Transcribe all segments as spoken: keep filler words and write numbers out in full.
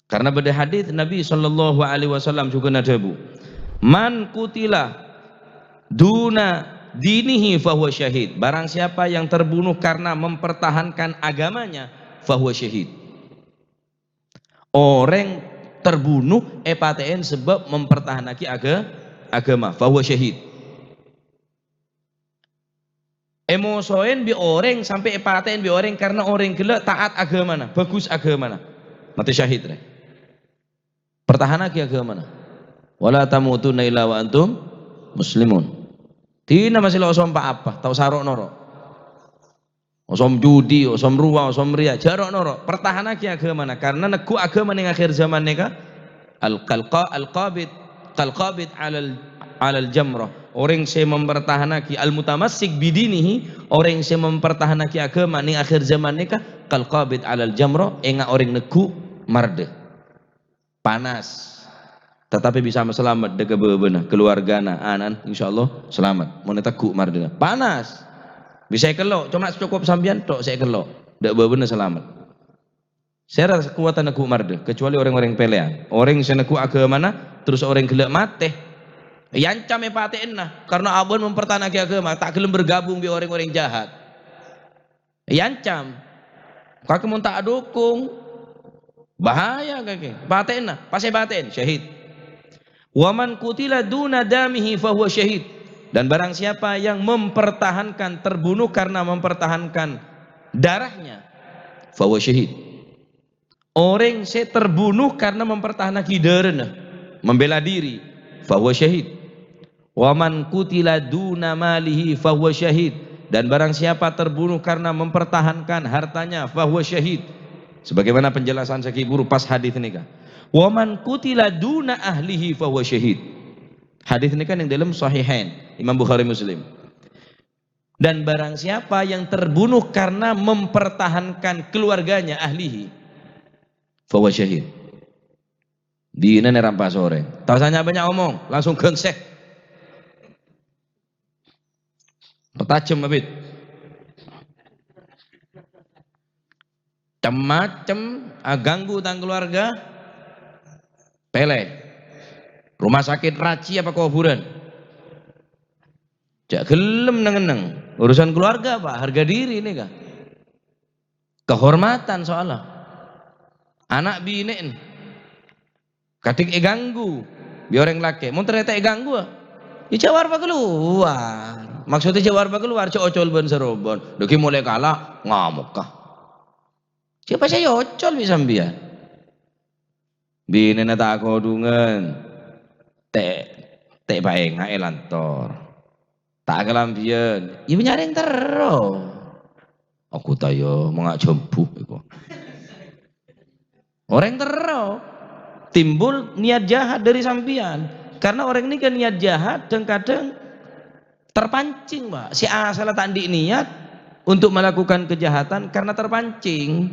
Karena bâdâ hadits Nabi sallallahu alaihi wasallam jhughân adhâbu, "Man qutila duna dinihi fahuwa syahid." Barang siapa yang terbunuh karena mempertahankan agamanya, fahuwa syahid. Orèng terbunuh èpatè'è sabâb mempertahanaghi aga-, agama, fahuwa syahid. Èmosoè bi' orèng sampè' èpatè'è bi' orèng karena orèng ghellâ' taat agamana, bhâghus agamana. Matè syahid, rè. Pertahanaghi agamana. "Wala tamutunna illa wa antum muslimun." Dina masih lo' sompa apa, tao saro' noro'. Osom judi, osom ruwa, osom riya, jhâ' ro'-noro'. Pertahanaghi agamana, karena neggu' agama neng akhir zaman nèka, al-, kal-, al-qabid, kal-qabid alal, alal jamrah. Orèng sè mempertahanaghi, al-mutamassik bidinihi, orèng sè mempertahanaghi agama neng akhir zaman nèka, kal-qabid alal jamrah, enga' orèng neggu' mardhâ. Panas. Tetapi bisa salamet dâ' ka bâbâna, keluargana, ana'na, insyaallah salamet. Mon èteggu' mardhâna. Panas. Bisa èkello', coma cokop sampèyan tok sè èkello'. Dâ' bâbâna salamet. Sèra sè kowat neggu' mardhâ, kecuali orèng-orèng pèlèyan. Orèng sè neggu' agamana, terus orèng ghellâ' matè. Èancam èpatè'èna, karena abâ'na mempertahanaghi agama, ta' ghellem bergabung bi' orèng-orèng jahat. Èancam. Kakè mon ta' adukung, bahaya kakè. Patè'èna, pas èpatè'è, syahid. "Wa man qutila duna damihi fahuwa syahid." Dan barang siapa yang mempertahankan, terbunuh karena mempertahankan darahnya, fahuwa syahid. Orèng sè terbunuh karena mempertahanaghi dârâna, membela diri, fahuwa syahid. "Wa man qutila duna malihi fahuwa syahid." Dan barang siapa terbunuh karena mempertahankan hartanya, fahuwa syahid. Sebagaimana penjelasan sè ghi' bhuru pas hadits nèka. "Wa man qutila duna ahlihi fahuwa syahid." Hadits nèka neng dâlem Sahihain, Imam Bukhari Muslim. Dan barang siapa yang terbunuh karena mempertahankan keluarganya, ahlihi, fahuwa syahid. Dinana rampas orèng. Ta' osa nya-bânnya' omong, langsung gengse. Patajem abit. Cem-macem, aganggu tang keluarga, pèlè. Rumah sakit raji apa kobhurân? Jhâ' ghellem neng-enneng. Urusan keluarga, Pak, harga diri nèka. Kehormatan soalnya. Ana' binè'na. Kadhik èganggu bi' orèng lakè'. Mon tarèta èganggu, ya jhâ' arapa kalowar. Maksudnya jhâ' arapa kalowar, jhâ' ocol bân-sarobân. Dâggi' molaè kala, ngamokka. Jhâ' pas èocol bi' sampèyan. Binèna ta' akodhungân. Te', te' paènga' è lantor. Ta' akalambhiyân. Ya nyarèng terro. Aku ta' ya manga' jambu, èko. Orèng terro timbul niat jahat dâri sampèyan. Karena orèng nèka niat jahat kadhâng-kadhâng terpancing, Pak. Sè asalla ta' andi' niat untuk melakukan kejahatan karena terpancing.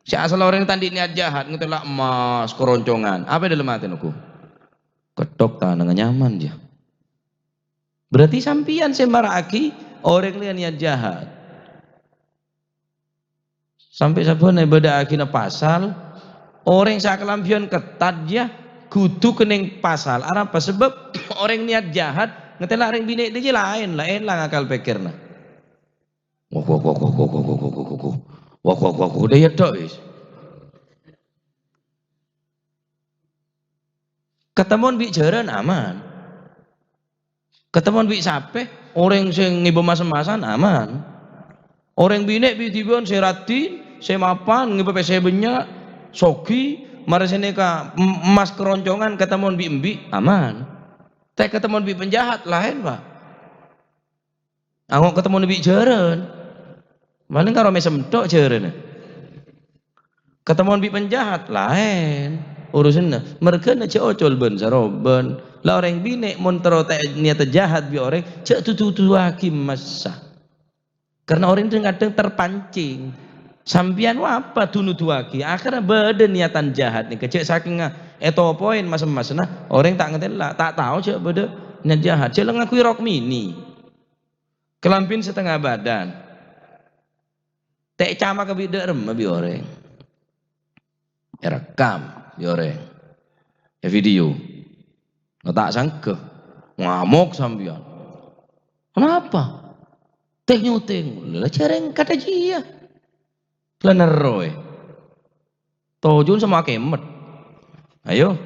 Sè asalla orèng ta' andi' niat jahat, ngatèla' emmas, keroncongan. Apa è dâlem atèna, ghu? Kettok tanangnga nyaman, ya. Berarti sampèyan sè mara'aghi orèng lèya niat jahat. Sampè' sabbhân èbâdâ'aghina pasal, orèng sè akalambhiyân ketat, ya, kodhu kennèng pasal. Arapa? Sabâb orèng niat jahat, ngatèla' rèng binè' dhâjâ laèn, la èlang akal pèkkèrra. Wah, wah, wah, wah, wah, wah, wah, wah, wah, wah. Wah, wah, wah, wah, dhâjâ tok, wis. Katemon bi' jhârân aman. Katemon bi' sapè, orèng sè ngibâ mas-emmasan aman. Orèng binè' bi-, dhibi'ân sè raddhin, sè mapan, ngibâ pèssè bânnya', soghi, marè sè nèka em-, emmas keroncongan katemon bi' embi', aman. Tè katemon bi' panjahat, laèn, Pak. Ango' katemon bi' jhârân. Palèng karo mèsem tok jhârânna. Katemon bi' panjahat, laèn urusanna. Marghâna jhâ' ocol bân-sarobân. La orèng binè' mon terro ta' niyatta jahat bi' orèng, jhâ' du-, du-, duwâghi massa. Karena orèng kadhâng-kadhâng terpancing. Sampèyan apa du-, duwâghi? Akhirnya bâdâ niyatan jahat nèka. Jhâ' sakènga ètopoè mas-emmasna, orèng ta' ngatèla', ta' tao jhâ' bâdâ niyat jahat. Jhâ' la ngangghuy rok mini. Kalambhina satengnga bâdân. Tè' cama ka bidhâ' remma bi' orèng. Èrekkam. Iyâ, rèng. È video. Nah, ta' sangghâ. Ngamok sampèyan. Kenapa? Tè nyotèng. Lah, jhâreng kadhâ' jiyâ. Lah, nerro, è. Tojun sama kemet. Ayo.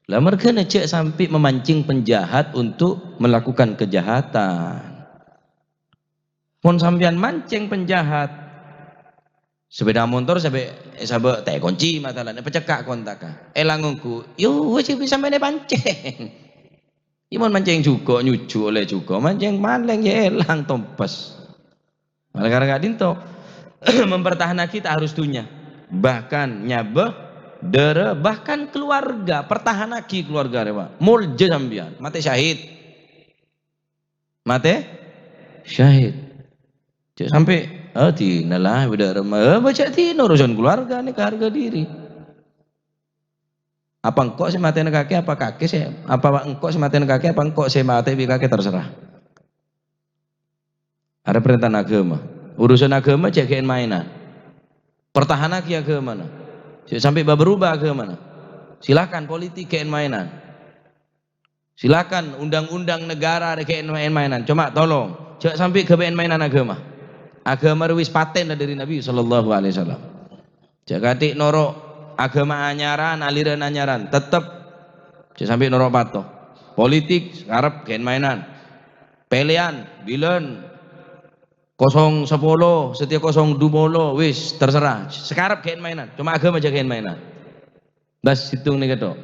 Lah, mergana jhâ' sampè' memancing penjahat untuk melakukan kejahatan. Mon sampèyan mancèng penjahat, sepeda motor sampè', sampè' tè konci masalana, pacekka' kontakka. Èlang ongghu, yo wis sampèyan èpancèng. Iyâ mon mancèng jhuko', nyuju' ollè jhuko', mancèng malèng ya èlang tompes. Mala karana ka'dinto, mempertahanaghi ta' harus dhunnya. Bahkan nyabâ, dârâ, bahkan keluarga, pertahanaghi keluarga rèya, Pak. Molja sampèyan, matè syahid. Matè syahid. Jhâ' sampè', "Ah, dina la, bâdâ remma." Eh, bâ' jhâ' dina, urusan keluarga nèka harga diri. Apa engko' sè matèna kakè, apa kakè sè, apa engko' sè matèna kakè, apa engko' sè matè bi' kakè, terserah. Arèya parèntana aghâma. Urusan aghâma jhâ' ghi' èn-maènan. Pertahanaghi aghâmana. Jhâ' sampè' bâ-, berubah aghâmana. Silakan politik ghi' èn-maènan. Silakan, undang-undang negara rè ghi' èn-, èn-maènan. Coma tolong, jhâ' sampè' ghâbây èn-maènan aghâma. Aghâma rè wis patèna dâri Nabi sallallahu alaihi wasallam. Jhâ' kadhi' noro' aghâma anyaran, aliran anyaran, tettep jhâ' sampè' noro' pato. Politik, sakarep ghi' èn-maènan. Pèlèyan, bilân, kosong sapolo, satèya kosong dupolo, wis, terserah. Sakarep ghi' èn-maènan. Coma aghâma jhâ' ghi' èn-maènan. Bâs sèttong nèka tok.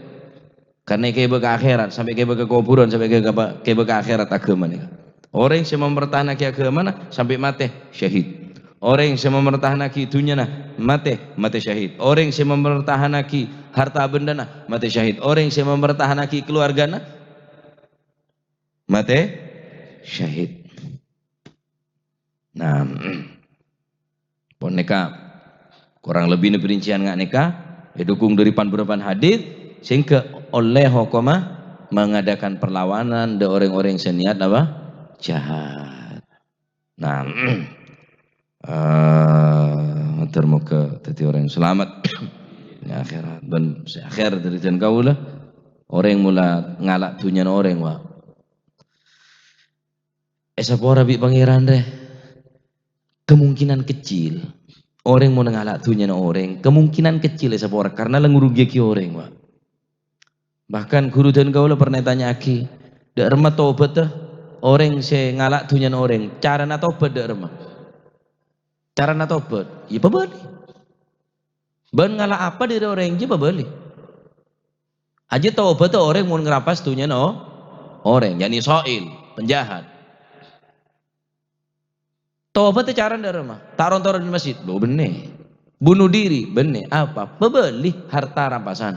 Karna èghibâ ka akhèrat, sampè' èghibâ ka kobhurân, sampè' èghibâ ka, èghibâ ka akhèrat aghâma nèka. Orèng sè mempertahanaghi aghâmana sampè' matè, syahid. Orèng sè mempertahanaghi dhunnyana matè, matè syahid. Orèng sè mempertahanaghi harta bendana matè syahid. Orèng sè mempertahanaghi keluargana matè syahid. Nah, ponèka, korang lebbina perincian nga' nèka èdhukung dâri pan-bârâmpan hadis, sehingga ollè hokomma mengadakan perlawanan dâ' orèng-orèng sè niat apa? Jahat. Nah, eh, mator moghâ dhâddhi orèng salamet è akhèrat. Bân sè akhèr dâri dân kaulâ, orèng mola ngala' dhunnyana orèng, Pak. Èsapora bi' Pangèran rè? Kemungkinan kecil. Orèng mon ngala' dhunnyana orèng, kemungkinan kecil èsapora karna la ngrugiaghi orèng, Pak. Bahkan ghuru dân kaulâ pernah ètanya'aghi, "Dâ' remma tobhâddhâ orèng sè ngala' dhunnyana orèng? Carana tobhât dâ' remma?" Carana tobhât, ya pabâli. Bân ngala' apa dâri orèng jiyâ pabâli. Ajiyâ tobhât orèng mon ngrampas dhunnyana o-, orèng, yakni so'il, penjahat. Tobhât carana dâ' remma? Ta' ron-toron dâri masjid? Lo, bânnè. Bunuh diri? Bânnè. Apa? Pabâli harta rampasan.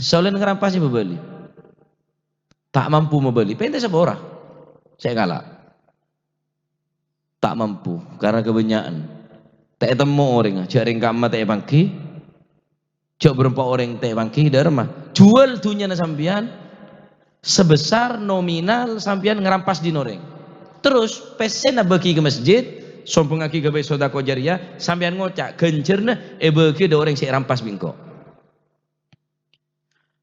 Solèn ngrampas ya pabâli. Ta' mampu mabâli, pènta sapora sè ngala'. Ta' mampu, karna kabânnya'an. Ta' ètemmo orèngnga, jhâ' rèng ka'emma ta' èpangghi, jhâ' bârâmpa orèng ta' èpangghi, dâ' remma. Juwâl dhunnyana sampèyan sebesar nominal sampèyan ngrampas dhin orèng. Terros, pèssèna bâgi ka masjid, sombhângaghi ghâbây sodaqoh jariyah, sampèyan ngoca', "Ghânjhârânna èbâghi dâ' orèng sè èrampas bi' engko'."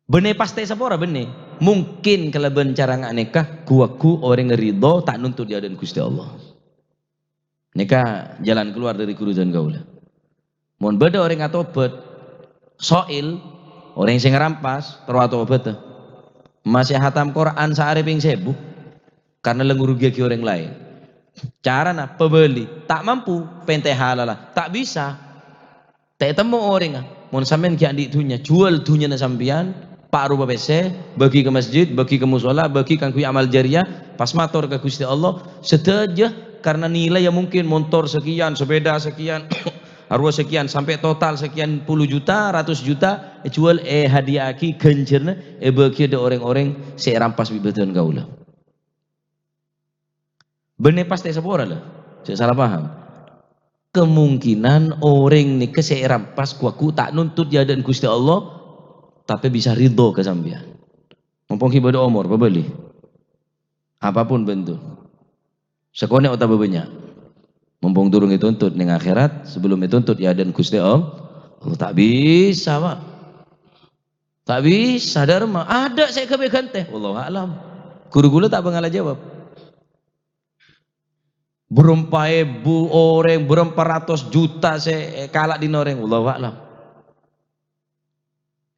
Bânnè pastè sapora, bânnè. Mungkin kalabân cara nga' nèka ghu-lagghu orèng ridho ta' nuntut è adâ'na Ghustè Allah. Nèka jalan keluar dâri ghuru dân kaulâ. Mon bâdâ orèng atobhât, so'il, orèng sè ngrampas, terro atobhât, masè hatam Qur'an saarè pèng sèbu. Karna la ngrugiaghi orèng laèn. Carana pabâli, ta' mampu, pènta halalla, ta' bisa. Ta' ètemmo orèngnga. Mon sampèyan ghi' andi' dhunnya, juwâl dhunnyana sampèyan, pa' ropa pèssè, bâgi ka masjid, bâgi ka mushola, bâgi kaangghuy amal jariyah, pas mator ka Ghustè Allah, sadhâjâ karna nilai ya mungkin montor sakèyan, sepeda sakèyan, arowa sakèyan, sampè' total sakèyan polo juta, ratos juta, èjuwâl, èhadiya'aghi ghânjhârânna, èbâghi dâ' orèng-orèng sè èrampas bi' bhâdhân kaulâ. Bânnè pastè sapora, la. Jhâ' sala paham. Kemungkinan orèng nèka sè èrampas ghu-lagghu ta' nuntut è adâ'na Ghustè Allah, tapè bisa ridho ka sampèyan. Mompong ghi' bâdâ omor, pabâli. Apapun bentuk. Sakonè' otabâ bânnya'. Mompong durung ètuntut neng akhèrat, sabellum ètuntut è adâ'na Ghustè Allah, Allah ta' bisa, Pak. Ta' bisa, Dharma. Adâ' sè èghâbây ghântè. Wallahu a'lam. Ghuru kaulâ ta' bângalla jawab. Bârâmpa èbu orèng, bârâmpa ratos juta sè èkala' dhin orèng. Wallahu a'lam.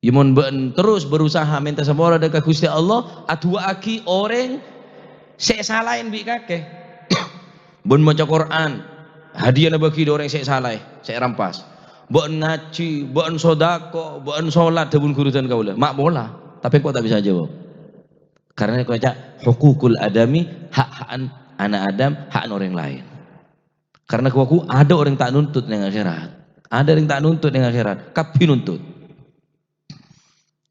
Yâ, mon bâ'na terros berusaha mènta sapora dâ' ka Ghustè Allah, adu'aaghi orèng sè èsalaè bi' kakè. Bâ'na maca Qur'an, hadiyana bâgi dâ' orèng sè èsalaè, sè èrampas. Bâ'na ngajhi, bâ'na sodako, bâ'na solat, dhâbuna ghuru dân kaulâ. Ma' pola, tapè engko' ta' bisa jawab. Karena engko' ca' hukukul adami, hak-hakan ana' Adam, hakan orèng laèn. Karena ghu-, ghu-, adâ' orèng ta' nuntut neng akhèrat. Adâ' orèng ta' nuntut neng akhèrat. Kabbhi nuntut.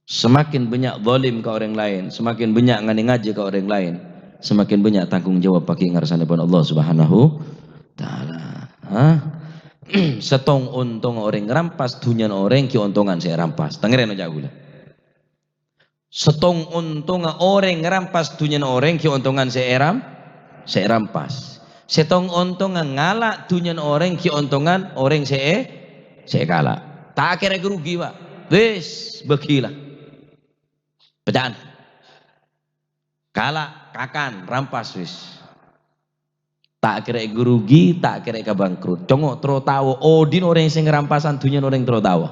Semakin bânnya' zalim ka orèng laèn, semakin bânnya' nganè-ngajhi ka orèng laèn, semakin bânnya' tanggung jawab bâgi' ngarsanèpon Allah Subhanahu wa Ta'ala. Hah? Sèttong ontong orèng ngrampas dhunnyana orèng, ghi' ontongan sè èrampas. Tangèrèn oca' kaulâ. Sèttong ontongnga orèng ngrampas dhunnyana orèng, ghi' ontongan sè èram-, sè èrampas. Sèttong ontongnga ngala' dhunnyana orèng, ghi' ontongan orèng sè è-, sè èkala'. Ta' kèra èkarugi, Pak. Wis, bâghi la. Pèca'an. Kala', kakan, rampas, wis. Ta' kèra èkarugi, ta' kèra èkabangkrut. Congo' terro taowa, odi'na orèng sè ngrampasana dhunnyana orèng terro taowa.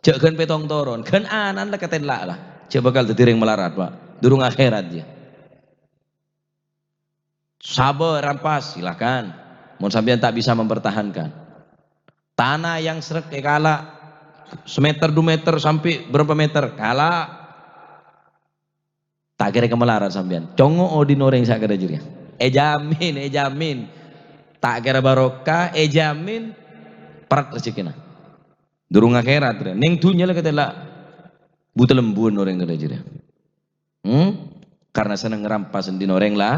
Jhâ' ghân pèttong toron, ghân ana'na la katella' la. Jhâ' bhâkal dhâddhi orèng malarat, Pak. Durung akhèrat, yâ. Sabâ rampas, silakan. Mon sampèyan ta' bisa mempertahankan. Tanah yang srek èkala', samèter, du mèter, sampè' bârâmpa mèter, kala'. Ta' kèra èkamalarat sampèyan. Congo' odi'na orèng sakadâ' jârèya. Èjamin, èjamin. Ta' kèra barokah, èjamin pèret rejhekkèna. Durung akhèrat, rè. Neng dhunnya la katella' buta lembuwân orèng kadâ' jârèya. Hmm? Karena senneng ngrampas odi'na orèng la.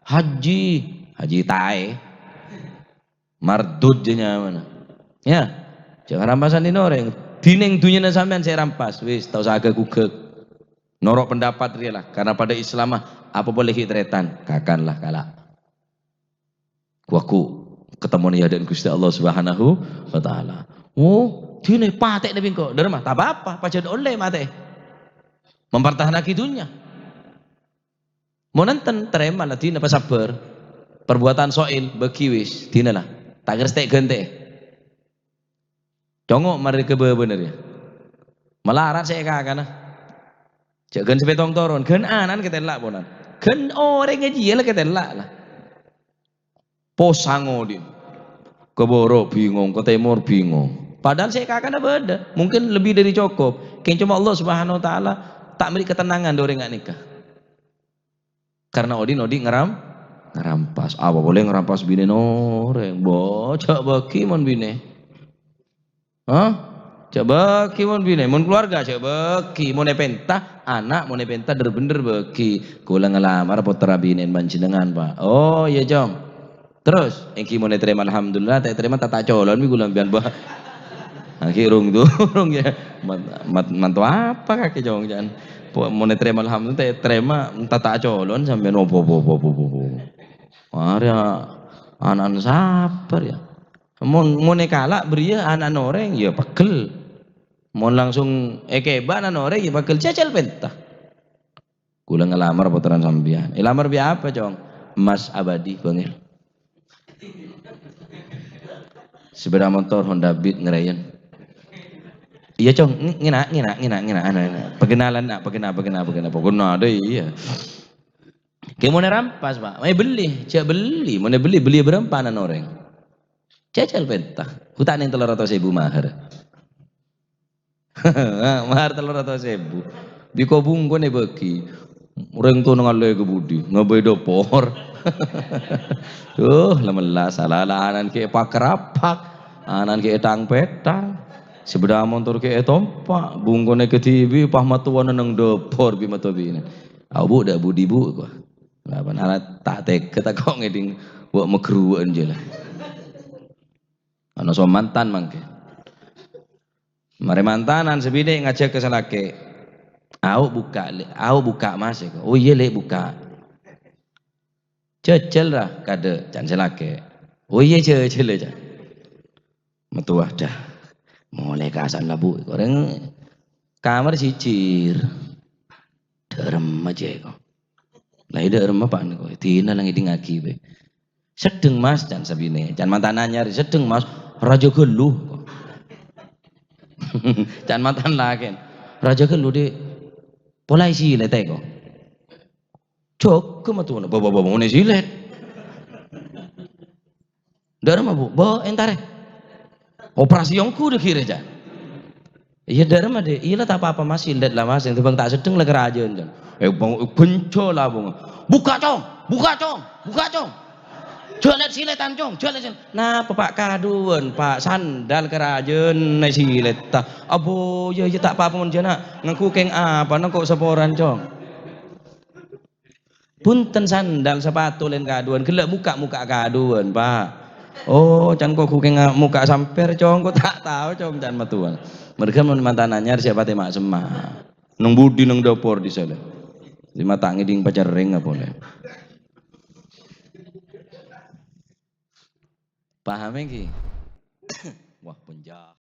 Haji, haji taè. Mardud jâ nyamana. Yâ, jhâ' ngrampas odi'na orèng. Dhinèng dhunnyana sampèyan sè èrampas, wis, ta' osa agak-guggak. Noro' pendapat rèya la, karena padâ Islamma, apa polè ghi' tarètan, kakan la, kala'. Ghu-lagghu, katemmo è adâ'na Ghustè Allah Subhanahu wa Ta'ala. Oh, dhinè patè'na bi' engko'. Dârma, ta' pa-apa, pajhât ollè matè. Mempertahanaghi dhunnya. Mon enten, tarèma la dina, pasabbhâr. Perbuatan so'il, bâgi wis, dina la. Ta' kèra sè ta' èghântè'è. Congo' marè ka bâbâna rèya. Malarat sè èkakana. Jhâ' ghân sapèttong toron, ghân ana'na katella' ponan. Ghân orèngnga jiyâ la katella' la. Posang odi'na. Ka bârâ' bingung, ka tèmor bingung. Padahal sè èkakana bâdâ, mungkin lebih dari cukup. Kèng coma Allah Subhanahu wa Ta'ala ta' mèrè katennangan dâ' orèng nga' nèka. Karena odi'na odi' ngaram-, ngarampas. Apa polè ngarampas binèna orèng? Bo, jhâ' bâgi mon binè. Hah? Jhâ' bâgi mon binè, mon keluarga jhâ' bâgi, mon èpènta, ana' mon èpènta dhâr-bhendhâr bâgi. Kaulâ ngalamar pottra binèna panjhennengngan, Pak. Oh, iyâ, Cong. Terros, èngghi mon ètarèma alhamdulillah, ta' ètarèma ta' ta' colon bi' kaulâ sampèyan, Pak. Èngghi rung-durung, yâ. Mat-, mat-, manto apa kakè, Cong, jhân? Po-, mon ètarèma alhamdulillah, ta' ètarèma ta' ta' colon sampèyan, opo, opo, opo, opo, opo. Arèya ana'na sabbhâr, yâ. Mon, mon èkala' bâriyâ ana'na orèng, yâ pegghel. Mon langsung èkèbâ ana'na orèng, yâ pegghel. Jhâjhâl pènta. Kaulâ ngalamar pottrana sampèyan. Èlamar bi' apa, Cong? Emas abadi, bângèl. Sepeda motor Honda Beat ngèrèyèn. Iyâ, Cong. Ng-, ngèna', ngèna', ngèna', ngèna', ana', ana'. Perkenalan, na', perkena-, perkena-, perkena-, pokokna adâ, iyâ. Kè mon èrampas, Pak. Èbelli, jhâ' belli. Mon èbelli, belli bârâmpa ana'na orèng. Jhâjhâl pènta. Ghutang neng tello ratos èbu mahar. Mahar tello ratos èbu. Bi' ko-bungkona èbâgi. Orèng towa ngalè'è ka budi, ngabây dâpor. Duh, la mella sala, la ana'na ghi' èpakarapak, ana'na ghi' ètang-pètang. Sepeda motor ghi' ètompa', bungkona kadhibi', pas mattowana neng dâpor bi' mattowa binè. "Abu, dâ' budi, Bu?" kowa. Lah, bân ana' ta' tegghâ tako' ngèdhing wa' maghruwâ'ân jâ la. Ana so mantan mangkèn. Marè mantanan sè binè' ngajhâk ka sè lakè'. "Au bukka', Lè'. Au bukka', Mas," èko. "Oh iyâ, Lè', bukka'." "Jhâjhâl, ra, kadâ'," can sè lakè'. "Oh iyâ, jhâjhâl, yâ," can. Mattowa, "Dah, molaè kasa'an la, Bu'." Orèng Kamar siji. Dâ'remma, Cè', ko. Lah, iyâ dâ'remma, Pak, nèko. Dina la ngèdingngaghi, bâ. "Seddheng, Mas," can sabinè. Can mantan anyar, "Seddheng, Mas." "Rajâ ghâllu," ko. Can mantan lakèn. "Rajâ ghâllu, Dhi'." "Pola èsilèt, ko." "Jâgâ, matu'na." "Bâ, bâ, bâ, mon èsilèt." "Dâ'remma, Bu?" "Bâ, entarè. Operasi ongghu dâggi' rèya." "Iyâ, dâ'remma, Dhi'?" "Iyâ la, ta' pa-apa, Mas, silèt la, Mas. Sèngko' bhâi ta' seddheng la karajâân, can." Eh, bhâi, bhânjhâ la, bhâi. "Bukka', Cong! Bukka', Cong! Bukka', Cong! Jhâ' lèt silètan, Cong! Jhâ' lèt silèt." "Napa, Pak, kadhuwân, Pak? Sandal karajâân èsilèt, ta'?" "Abbhu, iyâ, iyâ, ta' pa-apa, mon jhâ' na'. Ngangghu kèng apa, nangko' saporan, Cong?" "Bhunten, sandal, sapatu lèn kadhuwân, ghellâ' mokka'-mokka' kadhuwân, Pak." "Oh, can ko' ghukènga mokka' sampèr, Cong, ko' ta' tao, Cong, can matu'na." Mèrghâ mon mantan anyar sè patè ma'-semma'. Neng budi neng dâpor dhisana. Sè ma' ta' ngèding pacerrèngnga polè. Paham ènggi? Wah, penja-